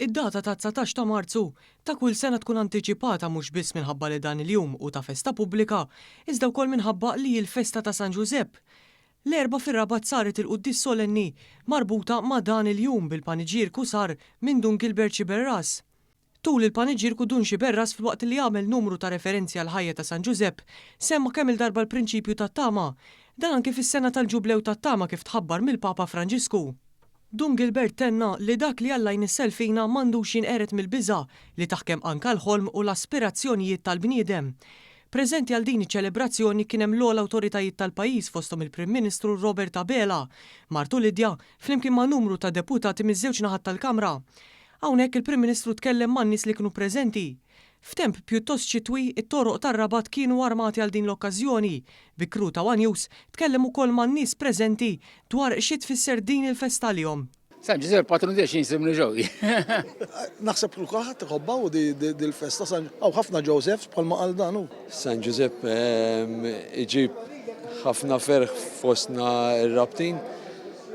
Id-data tat-19 ta' Marzu ta' kull sena tkun antiċipata mhux biss minħabba li dan il-jum hu ta' festa pubblika, iżda wkoll minħabba li hi l-festa ta' San Ġużepp. L-Erbgħa fir-Rabat saret il-quddies solenni marbuta ma' dan il-jum bil-paniġierku sar minn Dun Gilbert Sciberras. Tul il-paniġierku Dun Sciberras filwaqt li għamel numru ta' referenzi għall-ħajja ta' San Ġużepp, semma kemm-il darba l-prinċipju tat-tama. Dan anki fis-sena tal-Ġublew tat-Tama kif tħabbar mill-Papa Franġisku. Dun Gilbert tenna li dak li Alla jnissel fina m'għandux jinqered mill-biża' li taħkem anka l-ħolm u l-aspirazzjonijiet tal-bniedem. Preżenti għal din iċ-ċelebrazzjoni kien hemm l-ogħla awtoritajiet tal-pajjiż fosthom il-Prim Ministru Robert Abela, martu Lydia, flimkien ma' numru ta' deputati miż-żewġ naħat tal-Kamra. Hawnhekk il-Prim Ministru tkellem man-nies li kienu preżenti. F'temp pjuttost xitwi, it-toroq tar-Rabat kienu armati għal din l-okkażjoni, bi crew ta' one News tkellem ukoll man-nies preżenti dwar xi tfisser din il-festa għalihom. San Ġużepp patrun tiegħi xi jisimni Joey. Naħseb li kulħadd iħobbha u dil-festa hawn ħafna Josephs bħalma qal dan hu. San Ġużepp iġib ħafna ferħ fostna r-Rabtin.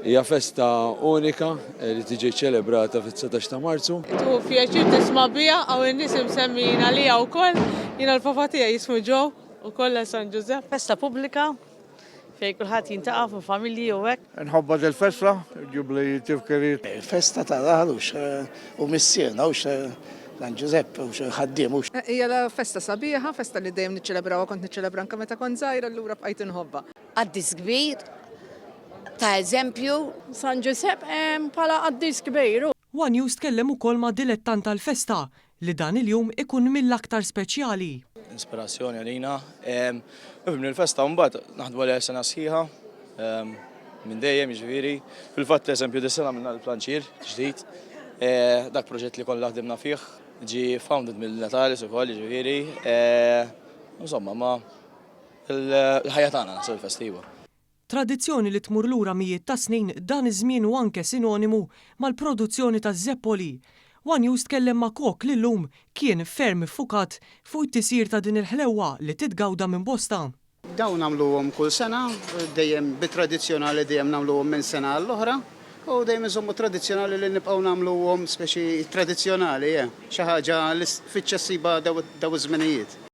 Hija festa unika li tiġi ċċelebrata fit-19 ta' Marzu. Tieħu pjaċir tisma' biha, hawn in-nies imsemmijin għaliha wkoll. Jiena l-papa tiegħi jismu Joe ukoll għal San Ġużepp. Festa pubblika fejn kulħadd jintaqa' fuq familji u hekk. Inħobbha dil-festa, ġġibli tifkiriet. Festa ta' raħal hux u missierna hux San Ġużepp hux ħaddiem hux. Hija festa sabiħa, festa li dejjem niċċelebrawha, kont niċċelebra anke meta kont żgħira allura bqajt inħobbha. Qaddis kbir, ta' eżempju. San Ġużepp bħala qaddis kbir. One News tkellem ukoll ma' dilettant tal-festa li dan il-jum ikun mill-aktar speċjali. Inspirazzjoni għalina. Ifhimni l-festa mbagħad naħdmu għaliha sena sħiħa minn dejjem jiġifieri. Fil-fatt eżempju dis-sena għamilna l-planċier ġdid. Dak proġett li kollha ħdimna fih ġie founded mill-Natalis ukoll jiġifieri. Insomma ma Il-ħajja tagħna naħseb il-festi iva. Tradizzjoni li tmur lura mijiet ta' snin, dan iż-żmien hu anke sinonimu mal-produzzjoni taż-żeppoli. One News tkellem ma' kok li llum kien ferm iffukat fuq it-tisjir ta' din il-ħlewwa li titgawda minn bosta. Dawn nagħmluhom kull sena, dejjem bit-tradizzjonali dejjem nagħmluhom minn sena għall-oħra u dejjem inżommu t-tradizzjonali li nibqgħu nagħmluhom speċi tradizzjonali, eh, xi ħaġa li tfittxa ssibha dawn iż-żminijiet.